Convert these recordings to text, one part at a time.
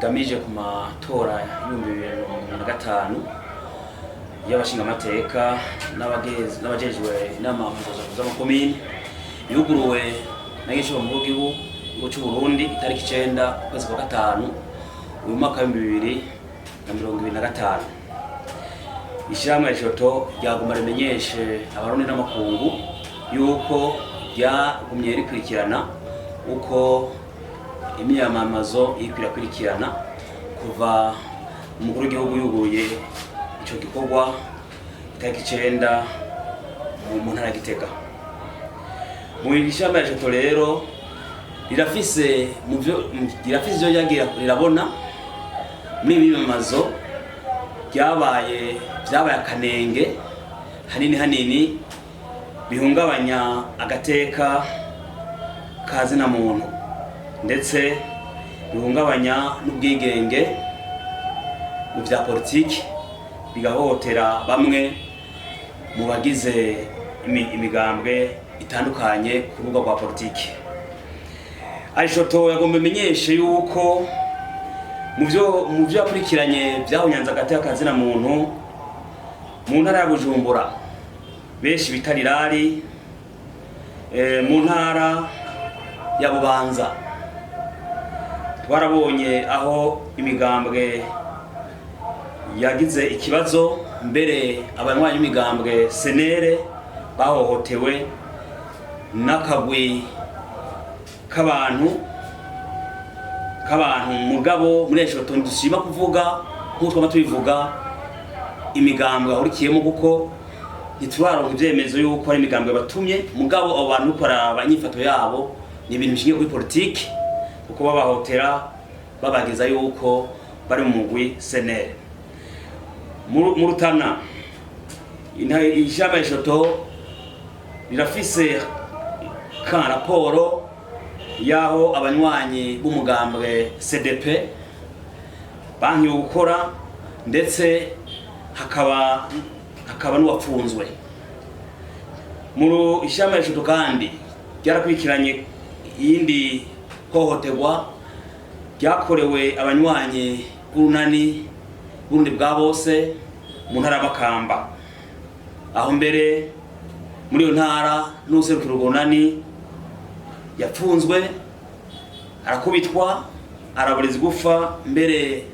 Igamije ku matora y'2025 y'abashingamateka n'abajejwe inama z'amakomini, yuguruwe na nyinshi mu gihugu c'u Burundi itariki 9 ukwezi kwa gatanu uyu mwaka w'2025. Ishyirahamwe Joto ryaguma rimenyeshe Abarundi n'amakungu yuko ryagumye rikurikirana uko imyamamazo iriko irakurikirana kuva umukuru w'igihugu yuguruye ico gikorwa itariki 9 mu ntara ya Gitega. Mu ishyirahamwe Joto rero rirafise mu vyo rirafise ivyo ryagiye rirabona muri iyi myamamazo. Byabaye akanenge hanini hanini bihungabanya agateka ka zina muntu, ndetse bihungabanya n'ubwigenge mu vya politiki, bigahohotera bamwe mu bagize imigambwe itandukanye ku rubuga rwa politiki. Arishoto yagomba imenyeshe yuko mu vyo yakurikiranye vyahonyanze agateka ka zina muntu mu ntara ya Bujumbura, benshi bita Rirari, mu ntara ya Bubanza, twarabonye aho imigambwe yagize ikibazo, mbere abanywanyi b'imigambwe senere bahohotewe n'akagwi k'abantu. Mugabo muri ejo dushima kuvuga nk'uko twama tubivuga imigambwe ahurikiyemo, kuko ntituraronka ivyemezo yuko ari imigambwe batumye. Mugabo abo bantu uko baraba inyifato yabo, ni ibintu bishingiye kuri politiki, kuko babahotera babageza yuko bari mu mugwi senere. Mu Rutana, ishamba Eshoto rirafise ka raporo y'aho abanywanyi b'umugambwe CDP bankiwe gukora, ndetse hakaba n'uwapfunzwe. Mu ishyamba Eshoto kandi ryarakurikiranye iyindi hohoterwa ryakorewe abanywanyi b'urunani Burundi bwa bose mu ntara ya Makamba, aho mbere muri iyo ntara n'userukira urwo runani yapfunzwe, arakubitwa, arabureza igufa, mbere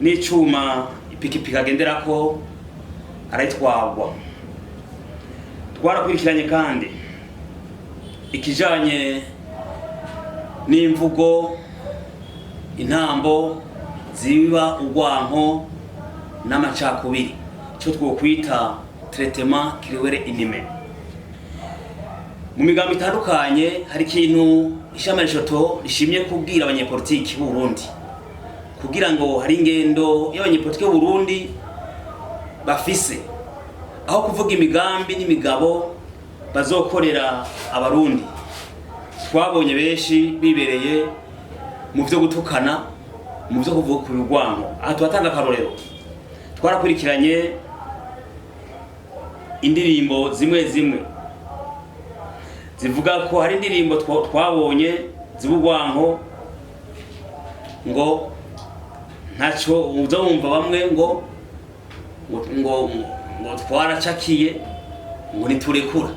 n'icuma ipikipiki agenderako arayitwarwa. Twarakurikiranye kandi ikijanye n'imvugo, intambo ziba urwanko n'amacakubiri, icyo twokwita traitement cruel, inhumain, mu migambo itandukanye. Hari ikintu ishami Rishoto rishimye kubwira abanyepolitiki b'u Burundi, kugira ngo hari ingendo y'abanyepolitiki b'u Burundi bafise aho kuvuga imigambi n'imigabo bazokorera Abarundi. Twabonye benshi bibereye mu vyo gutukana, mu vyo kuvuga ku rwanko. Aha turatanga akarorero: twarakurikiranye indirimbo zimwe zimwe zivuga ko hari indirimbo twabonye ziba urwanko, ngo ntaco uza wumva bamwe ngo twaracakiye, ngo ntiturekura,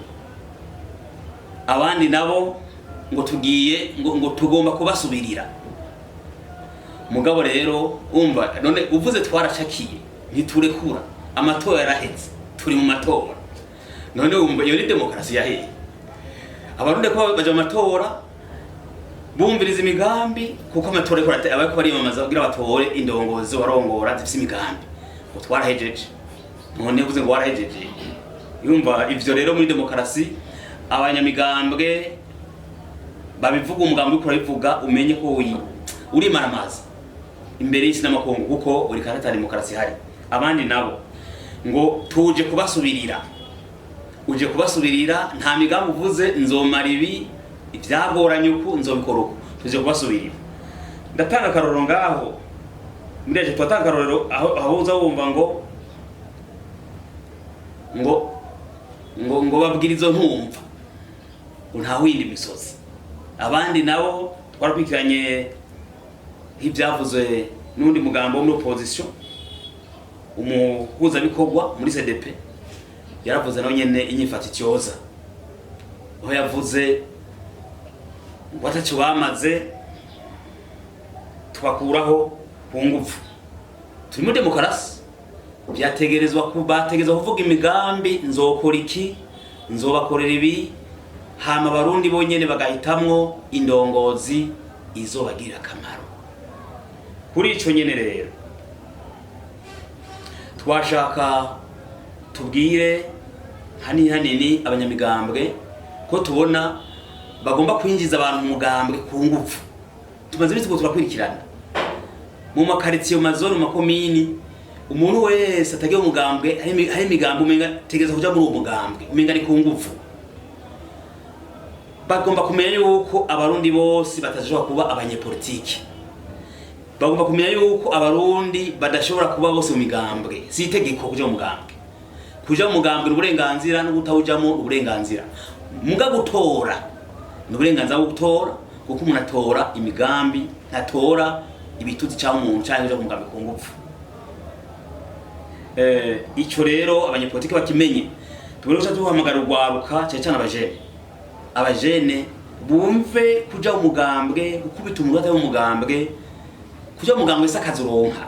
abandi nabo ngo tugiye ngo tugomba kubasubirira. Mugabo rero umva, none uvuze twaracakiye, ntiturekura, amatora yaraheze, turi mu matora, none wumva iyo ni demokarasi yaheye? Abarundi ko baja mu matora bumviriza imigambi, kuko amatora ariko abariko bariyamamaza kugira batore indongozi barongora zifise imigambi, ngo twarahejeje. None uvuze ngo warahejeje, yumva ivyo rero muri demokarasi abanyamigambwe babivuga, umugambi uriko urabivuga, umenye ko urimaramaza imbere y'isi n'amakungu, kuko uri karata demokarasi ihari. Abandi nabo ngo tuje kubasubirira, uje kubasubirira, nta migambi uvuze, nzomara ibi, ivyagoranye uku, nzobikora uku, tuje kubasubirira. Ndatanga akarorero ngaho muri ejo, turatanga akarorero aho uza wumva ngo babwira izo ntumva ngo nta windi misozi. Abandi nabo twarakurikiranye Nk'ibyavuze n'undi mugambo wo muri opposition, umuhuzabikorwa muri CDP yaravuze nawe nyene inyifato ityoza, aho yavuze ngo ataco bamaze tubakuraho ku ngufu. Turi muri demokarasi, byategerezwa bategerezwa kuvuga imigambi: nzokora iki, nzobakorera ibi, hama Abarundi bonyene bagahitamwo indongozi izobagirira akamaro. Kuri ico nyene rero, twashaka tubwire hanini hanini abanyamigambwe ko tubona bagomba kwinjiza abantu mu mugambwe ku ngufu. Tumaze iminsi turakurikirana mu makaritsiye, mu mazone, mu makomini, umuntu wese atagiye umugambwe, hari imigambi umenga tegereza kuja muri uwo mugambwe, umenga ni ku ngufu. Bagomba kumenya yuko Abarundi bose batashobora kuba abanyepolitiki. Bagomba kumenya yuko Abarundi badashobora kuba bose mu migambwe. Si itegeko kuja mu mugambwe. Kuja mu mugambwe ni uburenganzira, no kutawujamo ni uburenganzira. Muga gutora ni uburenganzira bwo gutora, kuko umuntu atora imigambi, ntatora ibitutsi cyangwa umuntu cyangwa kuja mu mugambwe ku ngufu. Ico rero abanyepolitiki bakimenye. Tubone guca duhamagara urwaruka, cyane cyane abajene. Abajene bumve kuja mu mugambwe, gukubita umuntu atari mu mugambwe, kuja mu mugambwe se akazi uronka.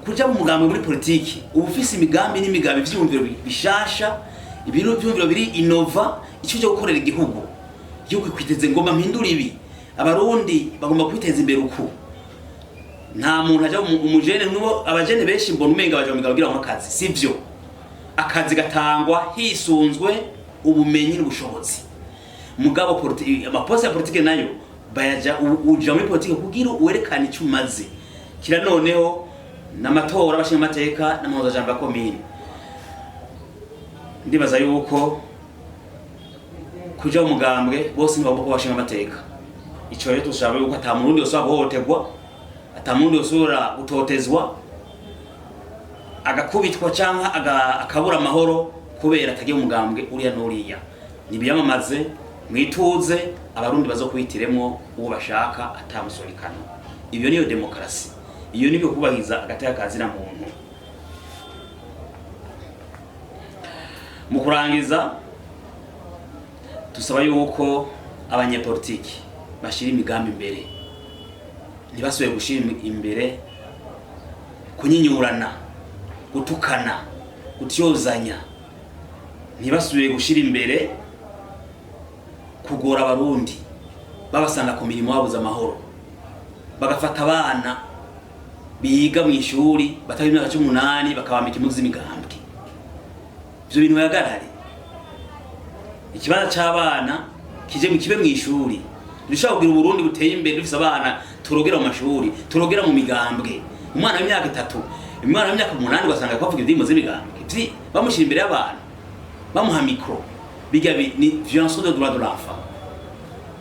Kuja mu mugambwe muri politiki, uba ufise imigambi n'imigambi, ivyiyumviro bishasha, ibintu vyiyumviro biri innovants, ico cyo gukorera igihugu. Igihugu kwiteze ngomba mpindura ibi, Abarundi bagomba kwiteza imbere uku. Nta muntu aja umujene nubo. Abajene benshi mbona umenga baja mu migabo kugira ngo akazi. Sivyo, akazi gatangwa hisunzwe ubumenyi n'ubushobozi. Mugabo amaposte ya politike nayo bayaja uja muri politike kugira werekane icyo umaze. Kira noneho n'amatora abashinga amateka n'amahuzajambo ya komine, ndibaza yuko kuja mu mugambwe bose ntibagomba kuba abashinga amateka. Ico rero dushaka yuko ata Murundi yosubira guhohoterwa, ata Murundi yosubira gutotezwa, agakubitwa canke akabura amahoro kubera atagiye mu mugambwe uriya n'uriya. Nibiyamamaze mwituze, Abarundi bazokwihitiremwo uwo bashaka atamusorikano. Iyo niyo demokarasi, iyo niyo kubahiriza agateka ka zina muntu. Mu kurangiza, dusaba yuko abanyepolitiki bashira imigambi imbere, ntibasubire gushira imbere kunyinyurana, gutukana, gutyozanya, ntibasubire gushira imbere kugora Abarundi babasanga ku mirimo babuze amahoro, bagafata abana biga mu ishuri batari imyaka 18 bakabambika impuzu z'imigambwe. Ivyo bintu bihagarare. Ikibanza c'abana kije mu kibe mu ishuri. Dushobora kugira Uburundi buteye imbere dufise abana turogera mu mashuri, turogera mu migambwe. Umwana w'imyaka 3, umwana w'imyaka 8, ugasanga ariko avuga indirimbo z'imigambwe, bamushyira imbere y'abantu, bamuha micro. Bijya ni violation de droit de l'enfant.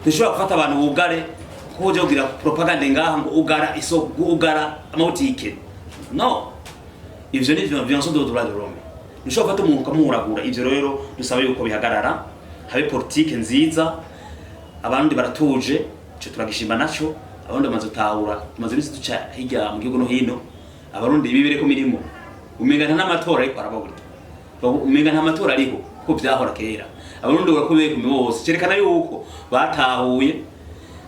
Dushobora gufata abantu bugare ko uje kugira propagande ngaha ngo ugara isoko, ugara amabutike. No, ivyo ni violation de droit de l'homme. Dushobora gufata umuntu ukamuhuragura. Ivyo rero dusaba yuko bihagarara, habe politike nziza. Abandi baratuje, ico turagishima naco. Abarundi bamaze gutahura. Tumaze iminsi duca hirya mu gihugu no hino, Abarundi bibere ku mirimo, umenga nta n'amatora ariko araba burya, umenga nta matora ariho kuko vyahora kera. Abarundi barakubeye ku mirimo hose, cerekana yuko batahuye.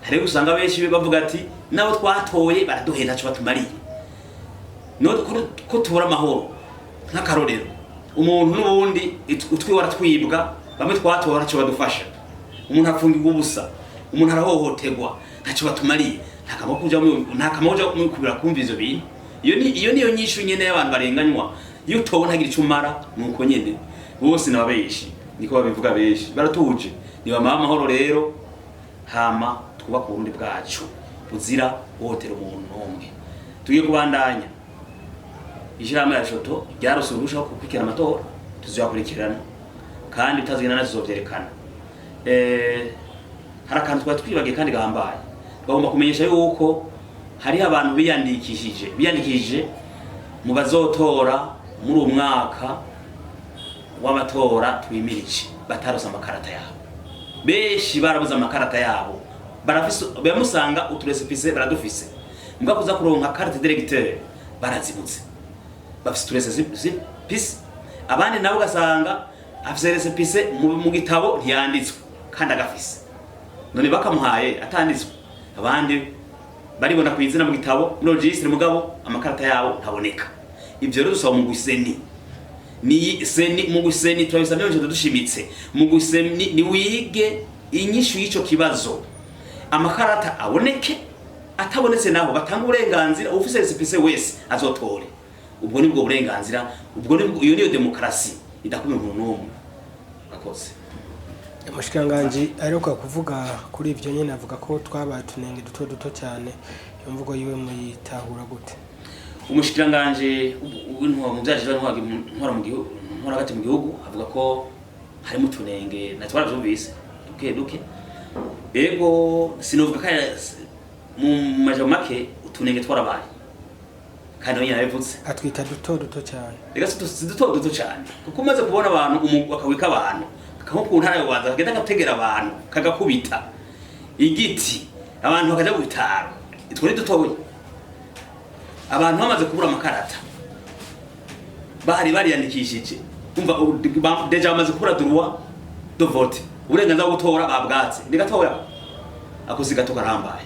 Hariho usanga benshi bavuga ati nabo twatoye baraduhenda, ntaco batumariye, no ko tubura amahoro. Nk'akarorero, umuntu n'ubundi utwi waratwibwa, bamwe twatora ntaco badufasha, umuntu afungirwa ubusa, umuntu arahohoterwa, ntacyo batumariye. Nta kamaro kuja nta kamaro kuja kubira kumva ivyo bintu. Iyo niyo nyishu nyene y'abantu barenganywa. Iyo utowe ntagira ico umara, nuko nyene bose nababeshi niko babivuga. Benshi baratuje, nibamara amahoro rero, hama twubake Uburundi bwacu buzira guhotera umuntu n'umwe. Tugiye kubandanya. Ishirahamwe ya Shoto ryarose uruhusha rwo gukurikirana amatora, tuzoyakurikirana kandi bitazigenda nazo tuzovyerekana. Hari akantu twari twibagiye kandi gahambaye. Bagomba kumenyesha yuko hariho abantu biyandikishije mu bazotora muri uwo mwaka w'amatora twimirije, batarose amakarata yabo. Benshi barabuze amakarata yabo, barafise, bamusanga uturécépissé baradufise. Mbwa kuza kuronka carte d'électeur barazibutse, bafise uturécépissé. Abandi nabo ugasanga afise récépissé mu gitabo ntiyanditswe kandi agafise, none bakamuhaye atanditswe. Abandi baribona ku izina mu gitabo, muri registre, mugabo amakarata yabo ntaboneka. Ivyo rero dusaba mu CENI, ni CENI, mu CENI turabisabye nje dushimitse, mu CENI ni wige inyishu y'ico kibazo, amakarata aboneke. Atabonetse naho batanga uburenganzira, ufise récépissé wese azotore. Ubwo nibwo burenganzira, ubwo nibwo, iyo niyo demokarasi idakumira umuntu n'umwe. Akoze. Umushikiranganji aheruka kuvuga kuri ivyo nyene, avuga ko twabaye utunenge duto duto cyane. Iyo mvugo yiwe muyitahura gute? Umushikiranganje w'intwaro mu vyaje intwaro mu gihugu, intwaro hagati mu gihugu, avuga ko harimo utunenge na twaravyumvise duke duke. Ego, sinovuga ko mu majambo make utunenge twarabaye, kandi nawe nyene yarabivuze. Atwita duto duto cyane. Reka si duto duto cyane, kuko umaze kubona abantu umugwi akawika abantu nko ku ntara y'Ububanza, kagenda gategera abantu, kagakubita igiti, abantu bakaja mu bitaro, itwo ni dutoya. Abantu bamaze kubura amakarata bari bariyandikishije, umva déjà bamaze kubura droit de vote, uburenganzira bwo gutora babwatse, ni gatoya ako, si gato, karambaye.